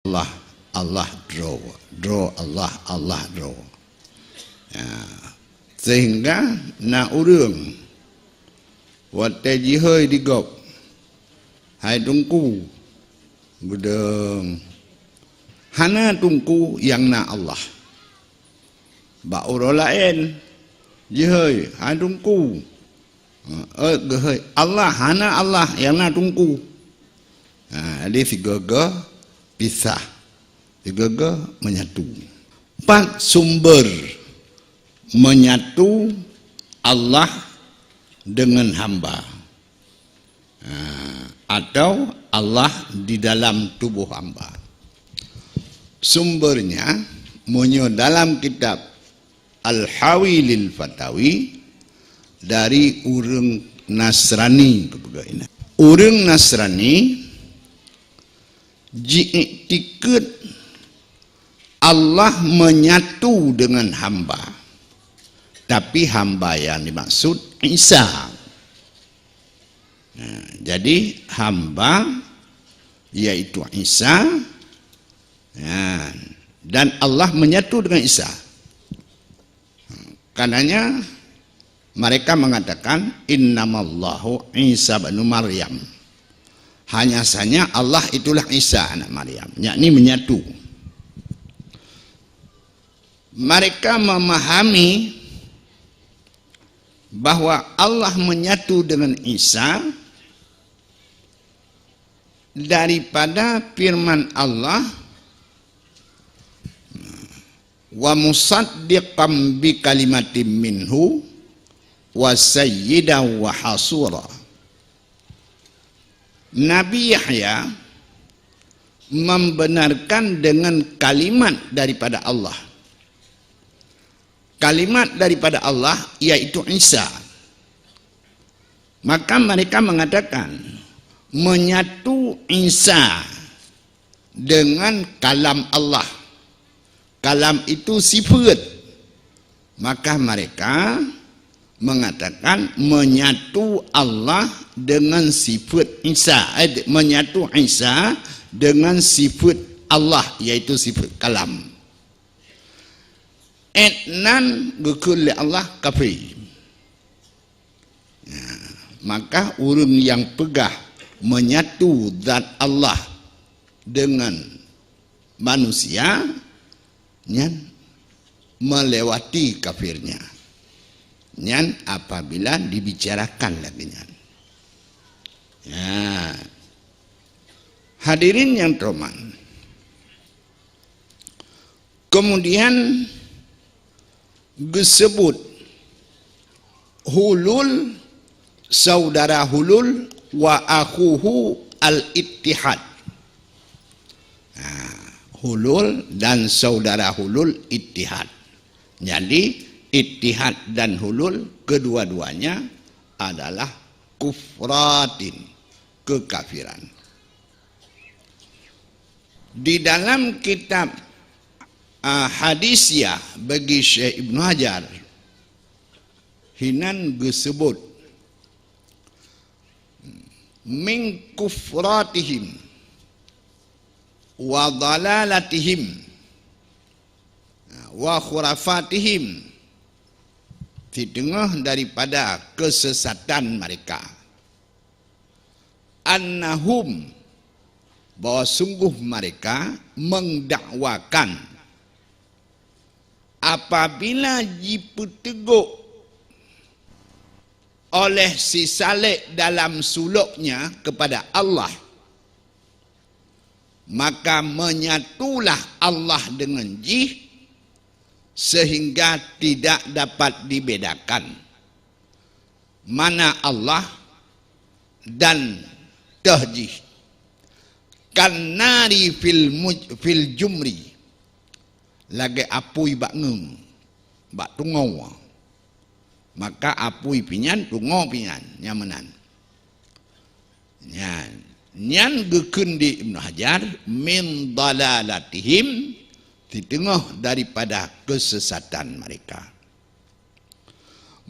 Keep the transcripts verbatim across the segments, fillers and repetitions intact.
Allah, Allah droe, droe Allah, Allah droe. Ya. Sehingga na ureuëng watée jihôi di gob, "Hai Teungku," geudong, "hana Teungku nyang na Allah." Bak uroe laén jihôi, "Hai Teungku," eh, geuhôi, "Allah, hana Allah nyang na Teungku." Ha, jadi sigoe-goe pisah, sigoe-goe menyatu. Pat sumber menyatu Allah dengan hamba? Ha, atau Allah di dalam tubuh hamba? Sumbernya, meunyoe dalam kitab Al-Hawi lil Fatawi, dari ureuëng Nasrani, geupeugah inan. Ureuëng Nasrani jiiktikeuet Allah menyatu dengan hamba, tapi hamba yang dimaksud Isa. Nah, jadi hamba yaitu Isa, nah, dan Allah menyatu dengan Isa. Karenanya mereka mengatakan, "Innamallahu Isa ibnu Maryam." Hanya saja Allah itulah Isa anak Maryam, yakni menyatu. Mereka memahami bahwa Allah menyatu dengan Isa daripada firman Allah, "Wa musaddiqan bi kalimatin minhu wa sayyidan wa hasura." Nabi Yahya membenarkan dengan kalimat daripada Allah. Kalimat daripada Allah yaitu Isa. Maka mereka mengatakan, menyatu Isa dengan kalam Allah. Kalam itu sifat. Maka mereka mengatakan menyatu Allah dengan sifat Isa, eh, menyatu Isa dengan sifat Allah, yaitu sifat kalam. Etnan geukheun lé Allah kafé. Nah, maka ureuëng nyang peugah menyatu zat Allah dengan manusia, nyan melewati kafirnya. Nyan apabila dibicarakan lagée nyan. Ya. Hadirin yang terhormat. Kemudian geusebut Hulul, saudara Hulul, wa akhuhu Al-Ittihad. Nah, Hulul dan saudara Hulul Ittihad. Jadi, Ittihad dan Hulul kedua-duanya adalah kufratin, kekafiran. Di dalam kitab, ah, Hadisiyah bagi Syekh Ibnu Hajar, hinan geusebut, "Min kufratihim wa dalalatihim wa khurafatihim," di tengah daripada kesesatan mereka. "Annahum," bahwa sungguh mereka mendakwakan, apabila jipeuteugok oleh si Saleh dalam suloknya kepada Allah, maka menyatulah Allah dengan jih, sehingga tidak dapat dibedakan mana Allah dan toh jih. Kannari fil muj-, fil jumri, lagée apui bak ngeung, bak tungoe. Maka apui pinyan, tungoe pinyan, nyang meunan. Nyan, nyan geukheun di Ibnu Hajar, "Min dalalatihim," di tengah daripada kesesatan mereka.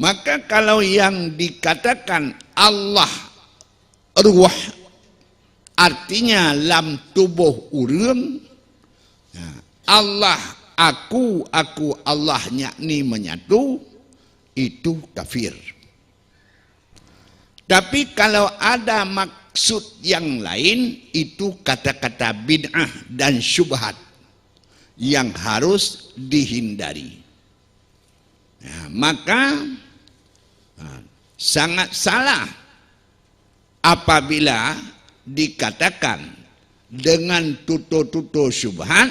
Maka kalau yang dikatakan Allah ruh, artinya lam tuboh ureuëng, Nah, Allah aku, aku Allah, yakni menyatu, itu kafir. Tapi kalau ada maksud yang lain, itu kata-kata bid'ah dan syubhat yang harus dihindari. Nah, maka, nah, sangat salah apabila dikatakan dengan tuto-tuto syubhat,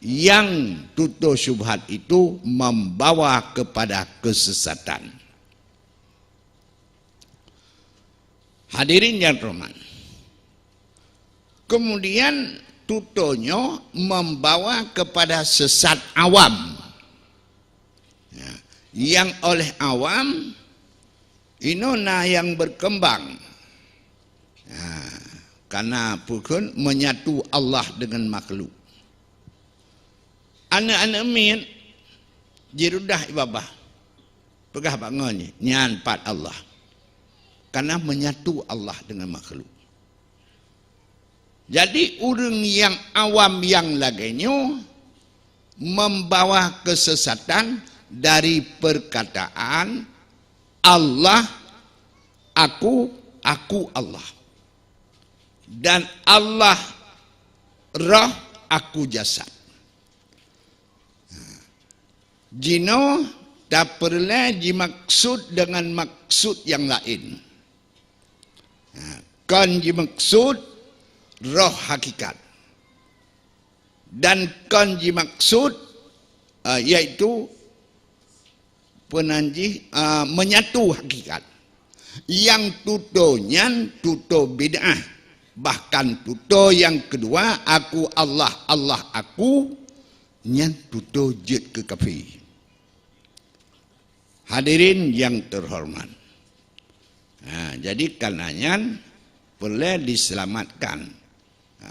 yang tuto syubhat itu membawa kepada kesesatan. Hadirin yang terhormat, kemudian tuto nyoe membawa kepada sesat awam. Ya, yang oleh awam, inoe na yang berkembang. Ya, karena pukon menyatu Allah dengan makhluk. Aneuk-aneuk miet jirudah ibabah. Peugah bak ngon nyan pat Allah. Karena menyatu Allah dengan makhluk. Jadi, ureuëng nyang awam nyang lagée nyoe membawa kesesatan dari perkataan Allah, aku, aku Allah. Dan Allah roh, aku jasad. Jinoe tapeureulée jimaksud dengan maksud nyang laén. Ha, kon jimaksud roh hakikat. Dan kon jimaksud, eh, yaitu peunanjih, eh, menyatu hakikat. Nyang tuto nyan tuto bid'ah. Bahkan tuto nyang keudua, aku Allah, Allah aku, nyan tuto jeuet keu kafé. Hadirin yang terhormat. Ha, jadi karena nyan peureulée diselamatkan. Ha,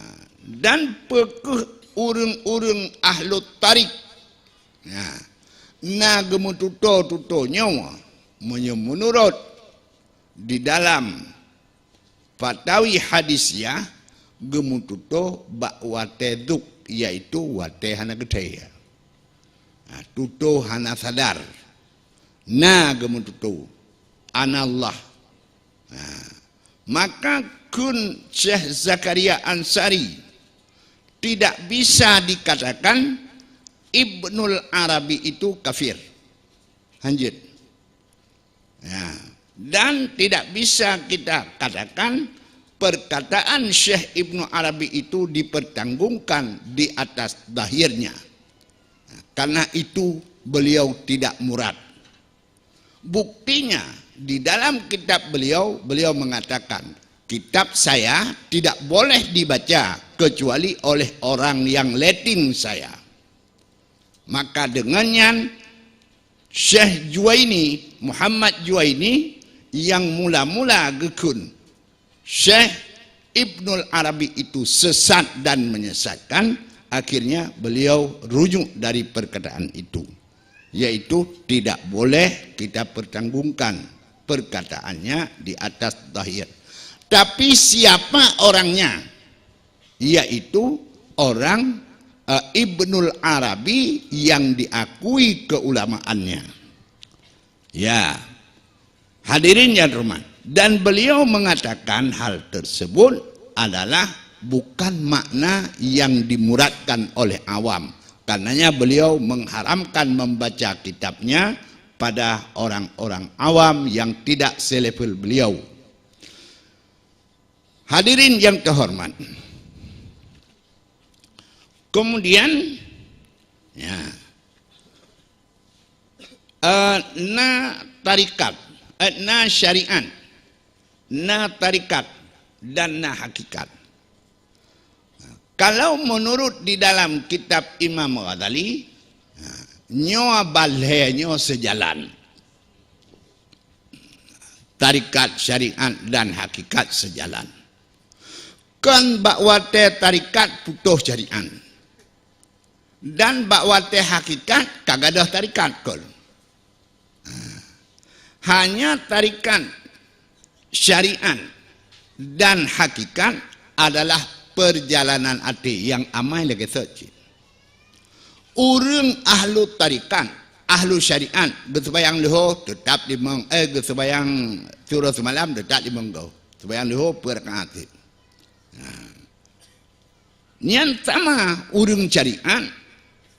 dan peu kheueh ureuëng-ureuëng ahlu tarik, ha, na geumeututo-tuto nyoe meunyoe meunurot di dalam Fatawi Hadisiyah geumeututoe bak watée dzuk, yaitu watée hana geuthée. Ha, tutoe hana sadar. Na geumeututoe, "Anallah." Ha, maka kheun Syekh Zakaria Ansari, tidak bisa dikatakan Ibnul Arabi itu kafir. Hanjeuet. Ya. Dan tidak bisa kita katakan perkataan Syekh Ibnu Arabi itu dipertanggungkan di atas zahirnya. Karena itu beliau tidak murad. Buktinya, di dalam kitab beliau, beliau mengatakan, "Kitab saya tidak boleh dibaca kecuali oleh orang yang letting saya." Maka dengan nyan, Syekh Juwaini, Muhammad Juwaini, yang mula-mula geukheun Syekh Ibnul Arabi itu sesat dan menyesatkan, akhirnya beliau rujuk dari perkataan itu, yaitu tidak boleh kita pertanggungkan perkataannya di atas zahir. Tapi siapa orangnya? Yaitu orang, eh, Ibnul Arabi yang diakui keulamaannya. Ya, hadirin yang terhormat, dan beliau mengatakan hal tersebut adalah bukan makna yang dimuradkan oleh awam. Karenanya beliau mengharamkan membaca kitabnya pada orang-orang awam yang tidak selevel beliau. Hadirin yang terhormat. Kemudian, ya, eh, na tarikat, eh, na syariat, na tarikat, dan na hakikat. Kalau menurut di dalam kitab Imam Ghazali, nyoe balhée nyoe seujalan. Tarikat, syariat, dan hakikat seujalan. Kon bak watée tarikat putôh syariat. Dan bak watée hakikat ka gadôh tarikat kon. Hanya tarikat, syariat, dan hakikat adalah perjalanan até nyang amai lagée sot cit. Ureuëng ahlu tarikat, ahlu syariat, geuseumbahyang leuhô teutap limong, eh, geuseumbahyang siuroe seumalam teutap limong goe. Seumbahyang leuhô peuet rakaat cit. Nah. Nyan sama ureuëng syariat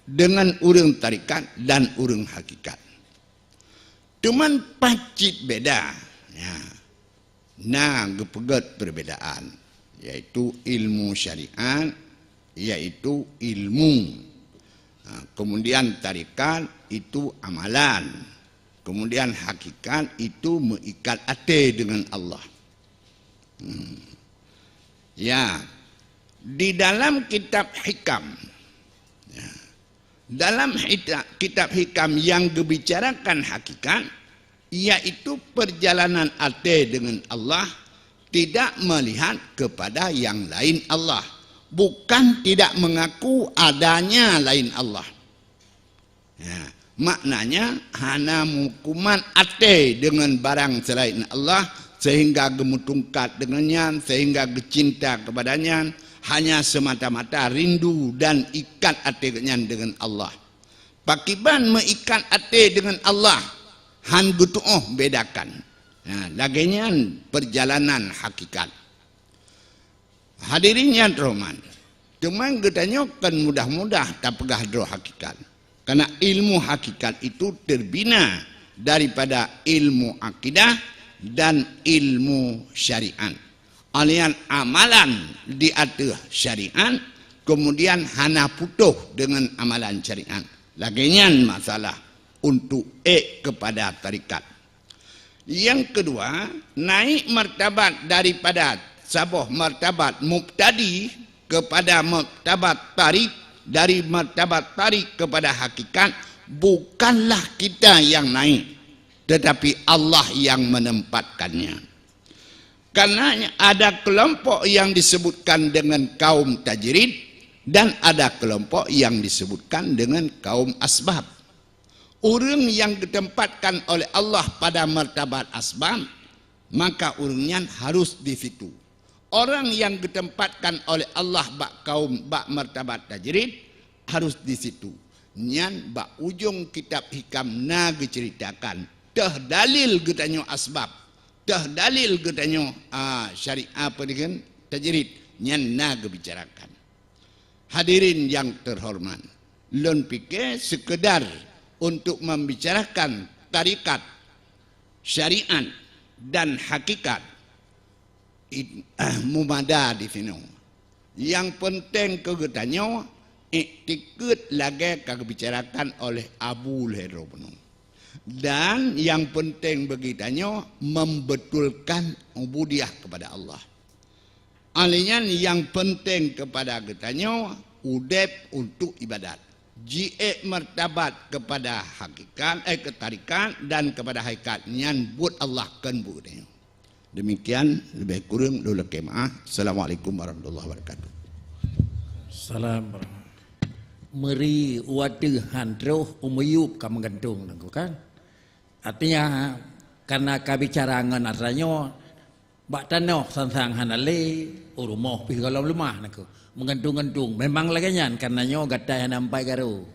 dengan ureuëng tarikat dan ureuëng hakikat. Cuman pacit beda. Ya. Na geupeugét perbedaan, yaitu ilmu syariat, yaitu ilmu. Ha, kemudian tarikat itu amalan. Kemudian hakikat itu meuikat até dengan Allah. Hmm. Ya, di dalam kitab Hikam, ya, dalam hita-, kitab Hikam yang geubicarakan hakikat, yaitu perjalanan até dengan Allah, tidak melihat kepada yang lain Allah, bukan tidak mengaku adanya lain Allah. Ya, maknanya hana meuhukuman até dengan barang selain Allah, sehingga geumutungkat dengan nyan, sehingga geucinta kepada nyan, hanya semata-mata rindu dan ikat até nyan dengan Allah. Pakiban meuikat até dengan Allah, han geutuoh bedakan. Nah, lagée nyan perjalanan hakikat. Hadirin nyang terhormat, teuma geutanyoe kon mudah-mudah tapeugah droe hakikat. Karena ilmu hakikat itu terbina daripada ilmu akidah dan ilmu syariat. Alian amalan di ateueh syariat, kemudian hana putôh dengan amalan syariat. Lagée nyan masalah untuk ék kepada tarikat. Yang kedua, naik martabat daripada saboh martabat mubtadi kepada martabat tarik, dari martabat tarik kepada hakikat, bukanlah kita yang naik, tetapi Allah yang menempatkannya. Karena ada kelompok yang disebutkan dengan kaum tajrid dan ada kelompok yang disebutkan dengan kaum asbab. Ureuëng yang geutempatkan oleh Allah pada martabat asbab, maka ureuëng nyan harus di situ. Orang yang geutempatkan oleh Allah bak kaum bak martabat tajrid harus di situ. Nyan bak ujong kitab Hikam na geuceritakan, teuh dalil geutanyoe asbab, teuh dalil geutanyoe, ah, syariat apa dengan tajrid, nyan na geubicarakan. Hadirin yang terhormat, lôn pike sekedar untuk membicarakan tarikat, syariat, dan hakikat, it-, mumada di sinoe. Nyang peunteng keu geutanyoe, iktikeuet lagée ka geubicarakan oleh Abu lhée droe bunoe. Dan nyang peunteng bagi tanyoe, membetulkan ubudiyah kepada Allah. Alèh nyan nyang peunteng keupada geutanyoe udeb untuk ibadat. Jiék martabat keupada hakikat, eh, keu tarikat dan keupada hakikat nyan buet Allah kheun beu geutanyoe. Demikian, leubeh kureueng lôn lakée meu'ah. Assalamualaikum warahmatullahi wabarakatuh. Salam. Meuri u ateueh han troh, u miyueb ka meugantong nangku kan. Artinya, karena ka bicara ngon atra nyoe, bak tanoh sang-sang hana lé, u rumoh pih gohlom leumah nangku. Meugantong-gantong, memang lagée nyan, karena nyoe gatai hana ampai garo.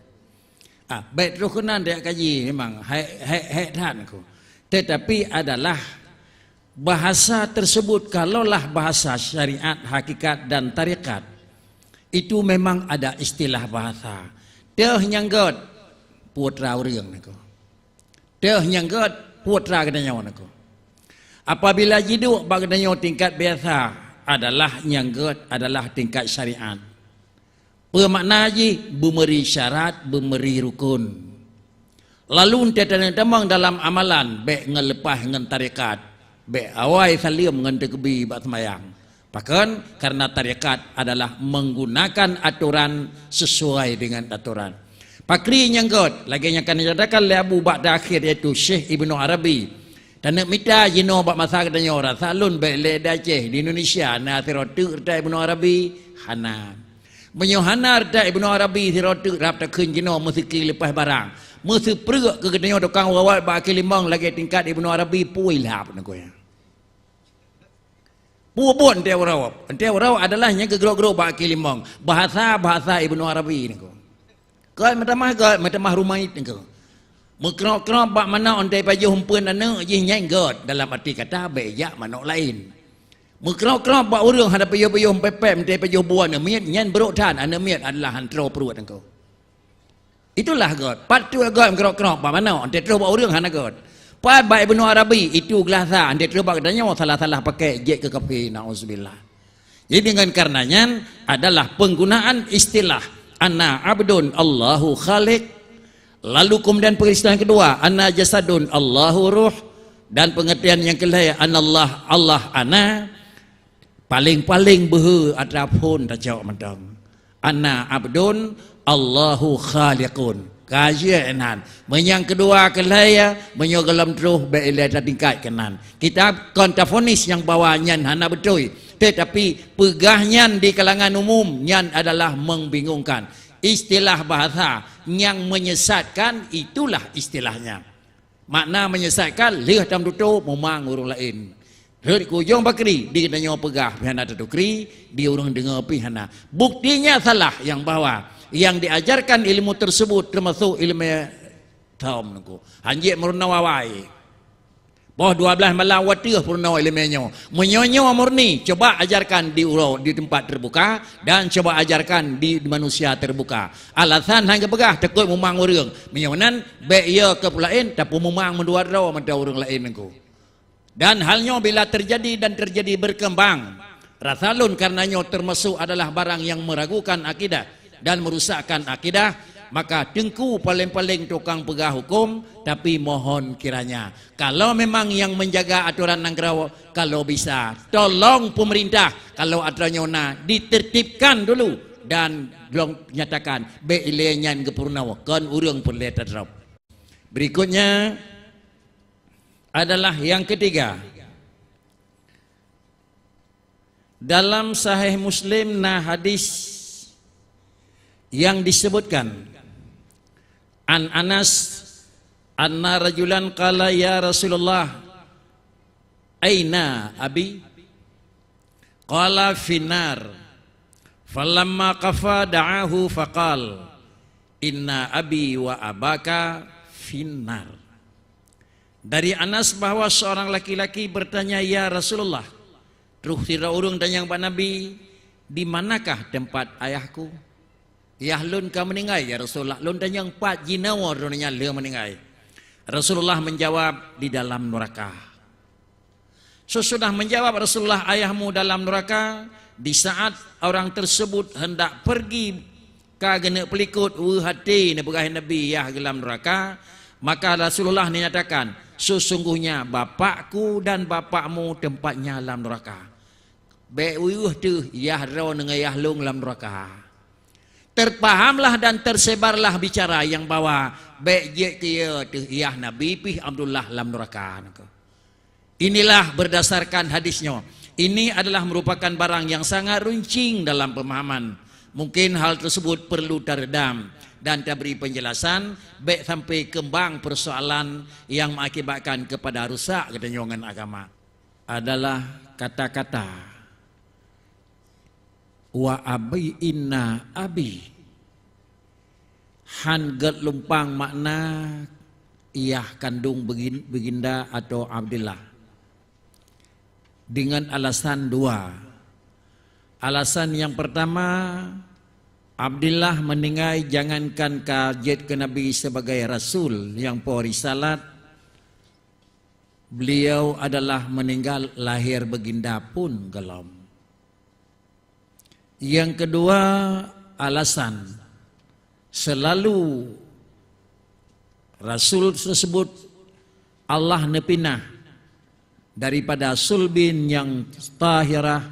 Ah, bék troh keunan tajak kaji, memang hai, hai, hai that nangku. Tetapi adalah bahasa tersebut, kalaulah bahasa syariat, hakikat dan tarekat, itu memang ada istilah bahasa. Teuh nyang gét, putra ureuëng nangku. Teuh nyang gét, putra geutanyoe nangku. Apabila jiduek bak geutanyoe tingkat biasa, adalah nyang gét adalah tingkat syariat. Peue makna jih? Beumeuri syarat, beumeuri rukun. Lalu, 'oh teutamong dalam amalan, bék ngon leupah ngon tarekat, bék awai saleuem ngon teukeubie bak seumayang. Pakon? Karena tarekat adalah menggunakan aturan sesuai dengan aturan. Pakri nyang gét, lagée nyang ka neunyatakan lé Abu bak takhir, yaitu Syekh Ibnu Arabi. Taneuk mita jinoe bak masa geutanyoe, rasa lôn bék lé di Aceh, di Indonesia na sidroe teuk reuta Ibnu Arabi? Hana. Meunyoe hana reuta Ibnu Arabi sidroe teuk, rab takheun jinoe meuseuki leupah barang. Meuseupreuek keu geutanyoe tukang rawat bak akhé limong lagée tingkat Ibnu Arabi, pui lhab nangku nyan. Peue buet 'oh teuh uroe? 'Oh teuh uroe adalah nyang geugrok-grok bak akhé limong. Bahasa-bahasa Ibnu Arabi nangku. Gét meutamah gét, meutamah rumaid niko. Meukrok-krok bak manok 'oh teupajoh umpeuen aneuk jih nyan gét, dalam arti kata bék jak manok laén. Meukrok-krok bak ureuëng hana pajoh-pajoh pépét 'oh teupajoh buet aneuk miet, nyan brok that, aneuk miet adalah han troh pruet niko. Itulah gét. Pat troh gét meukrok-krok bak manok, 'oh teutroh bak ureuëng hana gét. Pat bak Ibnu Arabi, itu glah that, 'oh teutroh bak geutanyoe salah-salah pakai jeuet keu kafé, naudzubillah. Jadi dengan karena nyan adalah penggunaan istilah ana abdun Allahu khaliq, lalu kemudian pengistilahan kedua ana jasadun Allahu ruh, dan pengertian yang kelhée anallah Allah ana, paling-paling beuhe atra phon tacok mantong. Ana abdun Allahu khaliqun. Ka jeuet nan. Meunyoe nyang keudua keulhée, meunyoe gohlom troh bék ilée tatingkat keunan. Kitab kon tafonis nyang bahwa nyan hana beutôi, tetapi peugah nyan di kalangan umum nyan adalah membingungkan. Istilah bahasa nyang menyesatkan itulah istilahnya. Makna menyesatkan, lheueh tameututoe mumang ureuëng laén. Rhot keu ujong bakri, di geutanyoe peugah pih hana tatukri, di ureuëng deungoe pih hana. Buktinya salah nyang bahwa nyang diajarkan ilmu tersebut termasuk ilmu thom niko. Hanjeuet meurunoe awai. Boh dua blaih malam wateuh peurunoe ilmu nyoe. Meunyoe nyoe murni, coba ajarkan di uroe, di tempat terbuka dan coba ajarkan di manusia terbuka. Alasan hana geupeugah takot mumang ureuëng. Meunyoe nan, bék iya keu peulaén, tapi mumang meudua droe mata ureuëng laén niko. Dan hal nyoe bila terjadi dan terjadi berkembang, rasa lôn karena nyoe termasuk adalah barang yang meragukan akidah dan merusakkan akidah, maka teungku paling-paling tukang peugah hukum, tapi mohon kiranya, kalau memang yang menjaga aturan nanggroe, kalau bisa, tolong pemerintah, kalau atra nyoe na, ditertibkan dulu dan lôn nyatakan, bék ilée nyan geupeurunoe, kon ureuëng peureulée tadrob. Berikutnya, adalah yang ketiga. Dalam Sahih Muslim na hadis yang disebutkan, an Anas anna rajulan qala, "Ya Rasulullah, aina abi?" Qala, "Finnar." Falamma qafa da'ahu faqal, "Inna abi wa abaka finnar." Dari Anas bahwa seorang laki-laki bertanya, "Ya Rasulullah," troh sidroe ureuëng tanyong bak Nabi, "Di manakah tempat ayahku?" "Yah lôn ka meuninggai, ya Rasulullah. Lôn tanyong pat jinoe droeneuh nyan lheueh meuninggai." Rasulullah menjawab, "Di dalam neraka." Sesudah menjawab Rasulullah, "Ayahmu dalam neraka," di saat orang tersebut hendak pergi ka geuneuk peulikot, weueh até neupeugah Nabi yah geulam neraka, maka Rasulullah neunyatakan, "Sesungguhnya bapakku dan bapakmu tempatnya lam neraka." Bék weueh teuh yah droe ngon yah lôn lam neraka. Terpahamlah dan tersebarlah bicara yang bahwa bék jeuet keu yah Nabi pih Abdullah lam neraka. Inilah berdasarkan hadis nyoe. Ini adalah merupakan barang yang sangat runcing dalam pemahaman. Mungkin hal tersebut perlu taredam dan tabri penjelasan, bék sampai keumbang persoalan yang mengakibatkan kepada rusak geutanyoe ngon agama. Adalah kata-kata "Wa abi, inna abi" han gét lumpang makna yah kandong begin-, beginda atau Abdillah. Dengan alasan dua. Alasan yang pertama, Abdillah meuninggai jangankan ka jeuet keu Nabi sebagai rasul nyang po risalat, beliau adalah meuninggai lahé beginda pun gohlom. Yang kedua, alasan selalu rasul tersebut Allah neupinah daripada sulbin yang tahirah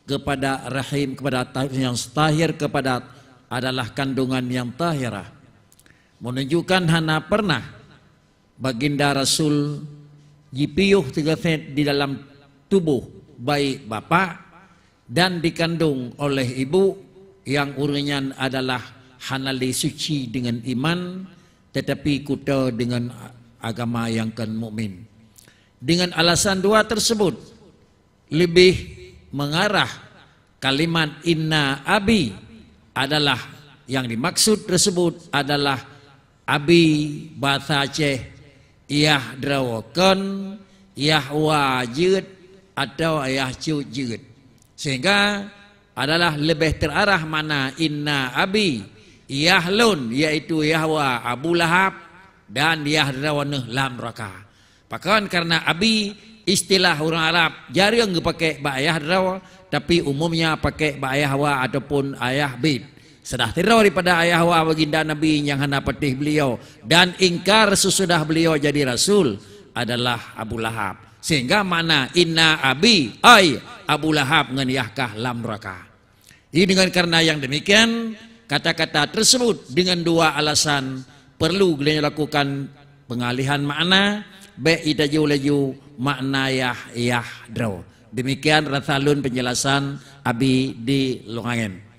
kepada rahim, kepada ta-, yang tahir kepada adalah kandungan yang tahirah, menunjukkan hana pernah Baginda Rasul jipiôh teugasét di dalam tuboh baik bapak dan dikandong oleh ibu, nyang ureuëng nyan adalah hana lé suci deungon iman, tetapi kuto deungon agama nyang kon mukmin. Dengan alasan dua tersebut, lebih mengarah kalimat "Inna abi" adalah Yang dimaksud tersebut adalah abi bahasa Aceh, yah droe kon, yah wa jeuet, atau yah cut jeuet. Sehingga adalah lebih terarah makna inna abi, yah lôn, yaitu yah wa Abu Lahab, dan yah droe neuh lam neraka. Pakon? Karena abi istilah ureuëng Arab jareueng geupakai bak ayah droe, tapi umumnya pakai bak ayah wa ataupun ayah bit. Sadah sidroe daripada ayah wa baginda Nabi nyang hana patéh beliau dan ingkar sesudah beliau jadi rasul adalah Abu Lahab. Sehingga makna inna abi, ai Abu Lahab ngon yah kah lam neraka. Jadi dengan karena yang demikian, kata-kata tersebut dengan dua alasan perlu geutanyoe lakukan pengalihan makna, bék itajok laju makna yah, yah droe. Demikian rasa lôn penjelasan abi di Longagen.